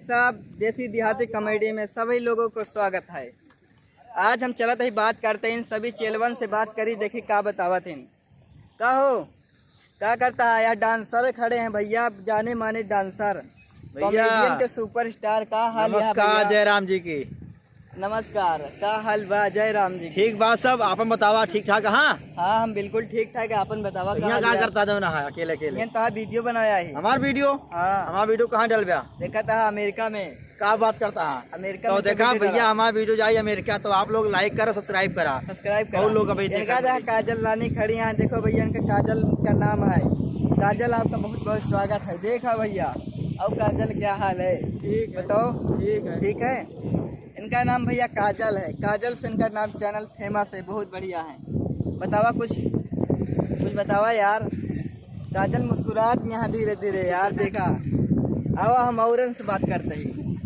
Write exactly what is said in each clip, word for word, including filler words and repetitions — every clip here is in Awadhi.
सब देसी देहाती कॉमेडी में सभी लोगों को स्वागत है। आज हम चलत ही बात करते हैं, इन सभी चेलवन से बात करी, देखी का बतावत हैं। का हो, का करता है यार? डांसर खड़े हैं भैया, जाने माने डांसर, भैया। कॉमेडियन के सुपरस्टार। का हाल है नमस्कार, भैया? जय राम जी की। नमस्कार, का हाल बा? जय राम जी की। ठीक बा सब, आपन बतावा, ठीक ठाक? हाँ, हाँ, हम बिल्कुल ठीक ठाक है, आपन बतावा, तो का यहाँ हाल का बा? करता जौन है अकेले अकेले? यहाँ तो वीडियो बनाया है। हमार वीडियो? हाँ। हमार वीडियो कहाँ डलब्या? देखा था अमेरिका में। का बात करता है? अमेरिका तो में देखा वीडियो भैया, डाला। हमार वीडियो जाई अमेरिका, तो आप लोग लाइक करा, सब्सक्राइब करा। सब्सक्राइब करा। और लोग अभी इनका देखा देखा करी। काजल रानी खड़ी हैं, देखो भैया, इनका काजल का नाम है। काजल, आपका बहुत बहुत स्वागत है। देखा भैया, और काजल, क्या हाल है? ठीक है। बताओ। ठीक है। ठीक है। इनका नाम भैया काजल है, काजल से इनका नाम चैनल फेमस है, बहुत बढ़िया है। बतावा कुछ, कुछ बतावा यार। काजल मुस्कुरात यहाँ धीरे धीरे यार, देखा। आवा हम औरन से बात करते ही।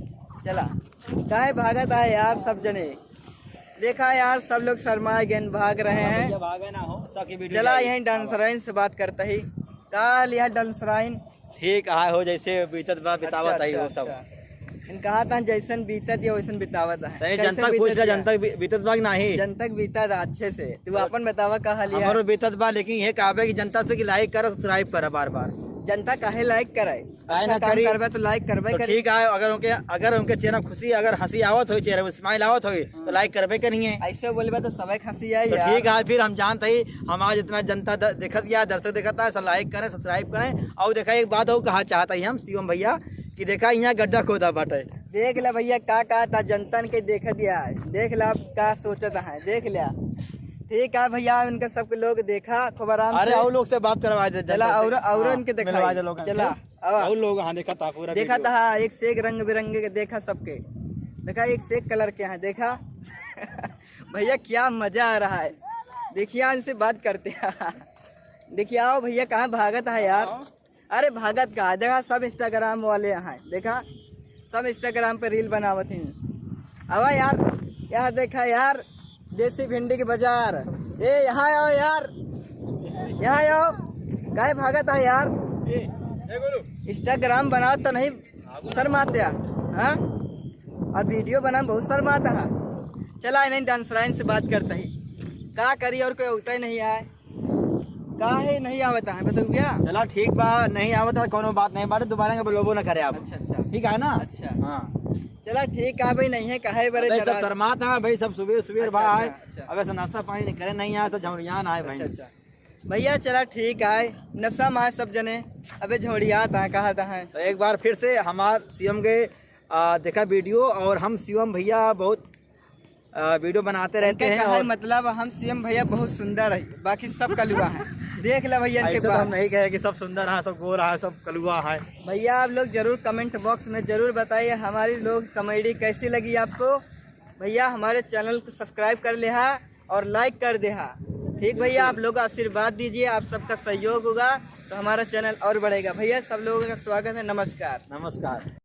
चला, काहे भागत है यार सब जने? देखा यार, सब लोग शर्मा गए, भाग रहे हैं। भैया भागे ना हो, सखी वीडियो चला, जाई। यहीं डांसराइन से बात करते ही। का लिया डांसराइन? ठीक है हो, जैसे बीतत बा, बितावत अच्छा, आई हो अच्छा, सब। अच्छा। इन कहा था, जैसन बीतत या वैसन बितावत है। तनी कैसे जनता के पूछ बीतत ले, या? जनता के बी-, बीतत बा कि नाही? जनता के बीतत है अच्छे से। तू तो अपन बतावा, का हाल है? हमारो बीतत बा, लेकिन ये कहबे कि जनता से कि लाइक करा, सब्सक्राइब करा बार बार। जनता काहे लाइक करे? काहे अच्छा ना काम करी? करबे तो लाइक करबे तो करी। ठीक है, अगर उनके, अगर उनके चेहरा खुशी, अगर हंसी आवत होई, चेहरे में स्माइल आवत होई, तो हम्म। लाइक करबे करिए। ऐसे बोलबे तो सबे हंसी आई तो यार। ठीक है, फिर हम जानते ही हमारा जितना जनता द-, देखत या दर्शक देखत है, सब लाइक करें, सब्सक्राइब करें। और देखा, एक बात और कहा चाहता ही हम शिवम भैया कि देखा, यहाँ गड्ढा खोदा बाटे। देख ले भैया, का कहता जनतन के देखत या है, देख ले आप का सोचत है, देख ले। ठीक है भैया, इनका सबके लोग देखा खूब आराम अरे, से। और लोग से बात करवा दे, चला, जनता से। और, और हाँ, इनके दिखाई। मिलवा दे लोगन चला, से। आवा। और लोग, हाँ, देखा था पूरा देखा वीडियो। था, हाँ, एक से एक रंग बिरंगे के देखा सबके। देखा, एक से एक कलर के हैं, देखा। भैया, क्या मजा आ रहा है। देखिए, इनसे बात करते हैं। देखिए, आओ भैया, कहाँ भागत है यार? अरे, भागत का है? देखा, सब Instagram वाले हैं, देखा, सब Instagram पे रील बनावत हैं। आवा यार, यहाँ देखा यार, देसी भिंडी के बाजार। ए, यहाँ आओ यार, यहाँ आओ, काहे भागत है यार? Instagram बना तो नहीं शर्माते हैं, हाँ? अब वीडियो बना बहुत शर्माता है। चला, इन्हें डांसराइन से बात करता ही, का करी, और कोई उगता ही नहीं आए। काहे नहीं आवता है, बताओ भैया। चला ठीक बा, नहीं आवता, कोनो बात नहीं बाटे, दोबारा के बोलबो ना करे आप। अच्छा, अच्छा। ठीक है ना? अच्छा। हाँ। चला ठीक है भाई, नहीं है, काहे बरे अरे, सब नाराज? शर्मात है भाई, सब सुबह सुबह अच्छा, भाई। अच्छा, अच्छा। अब ऐसा नाश्ता पानी नहीं करे, नहीं आया तो झौरियान आए भाई। अच्छा, अच्छा। भैया चला ठीक है, नशा में आए सब जने, अबे झौरियात है, कहा था है। तो एक बार फिर से हमार सीएम के, आ, देखा वीडियो, और हम शिवम भैया बहुत आ, वीडियो बनाते रहते उनके हैं कहे और मतलब हम सीएम भैया बहुत सुंदर है, बाकी सब कलुआ है। देख ले भैया इनके ऐसे तो बाल। हम नहीं कहे कि सब सुंदर है, सब गोर है, सब कलुआ है। भैया आप लोग जरूर कमेंट बॉक्स में जरूर बताइए हमारी लोग कॉमेडी कैसी लगी आपको। भैया हमारे चैनल को सब्सक्राइब कर ले हा और लाइक कर दे हा। ठीक भैया, आप लोग आशीर्वाद दीजिए, आप सबका सहयोग होगा तो हमारा चैनल और बढ़ेगा। भैया सब लोगों का स्वागत है, नमस्कार। नमस्कार।